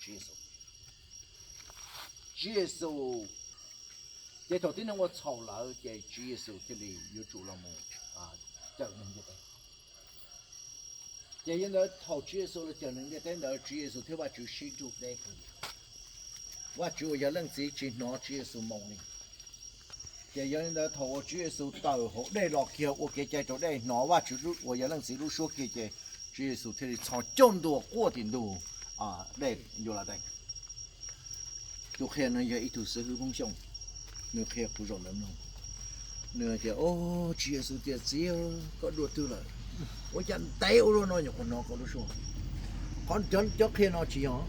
Tswv Yexus. Tswv Yexus, ces thaum tib neeg ua txhaum lawm ces Tswv Yexus thiaj li yuav tsum los mus cawm neeg ntiaj teb. Ces yog ntawd thaum Tswv Yexus los cawm neeg ntiaj teb ntawd Tswv Yexus thiab Vajtswv sib nrug deb kawg. Vajtswv uas yog Leej Txiv tsis hnov Tswv Yexus moo li. Ces yog li ntawd thaum uas Tswv Yexus tawm hauv dej los kiag ua kev cai rau dej, hnov Vajtswv uas yog Leej Txiv lub suab kiag ces Tswv Yexus thiaj li txhos caug ntua quaj tim ntug dej Yuladees. Tus qhia no yog ib tug xib hwb Hmoob Xyooj, nws qhia kuv zaum ntawd mloog. Nws tias, O, Tswv Yexus tias, Txiv, koj dua twg lawm? Ua cas ntev ua luaj no nyuam qhuav hnov koj lub suab? Qhov cov qhia no tsis yog,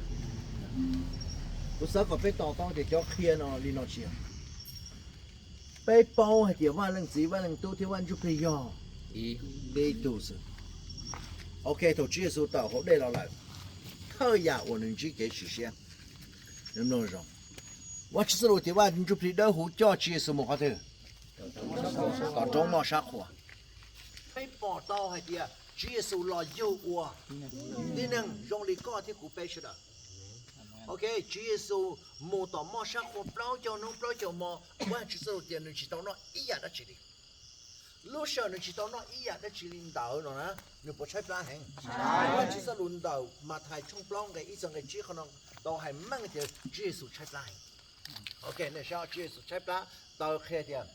kuv xav kom peb to taub tias cov qhia no li no tsis yog. Peb paub hais tias Vaj Leej Txiv, Vaj Leej Tub thiab Vaj Ntsuj Plig yog ib tug xwb. Ok, thaum Tswv Yexus tawm hauv dej los lawm, thawj yam uas nws ntsib kev sim siab, nws mloog zoo. Vajtswv txoj lus tias Vaj Ntsuj Plig Dawb Huv coj Tswv Yexus mus qhov twg? Tom roob moj sab qhua. Peb pom tau hais tias Tswv Yexus los yug ua tib neeg zoo li koj thiab kuv peb sawv daws. Ok, Tswv Yexus mus tom moj sab qhua plaub caug hnub plaub caug hmo, Vajtswv txoj lus tias nws tsis tau noj ib yam dab tsi li. Lub sij hawm nws tsis tau noj ib yam dab tsi li ntawd no na, nws puas tshaib plab heev? Vajtswv txoj lus ntawm Mathais tshooj plaub nqe ib txog nqe tsib qhov no tau hais meej tias Tswv Yexus tshaib plab heev. Ok, nej saib, Tswv Yexus tshaib plab tau qhia tias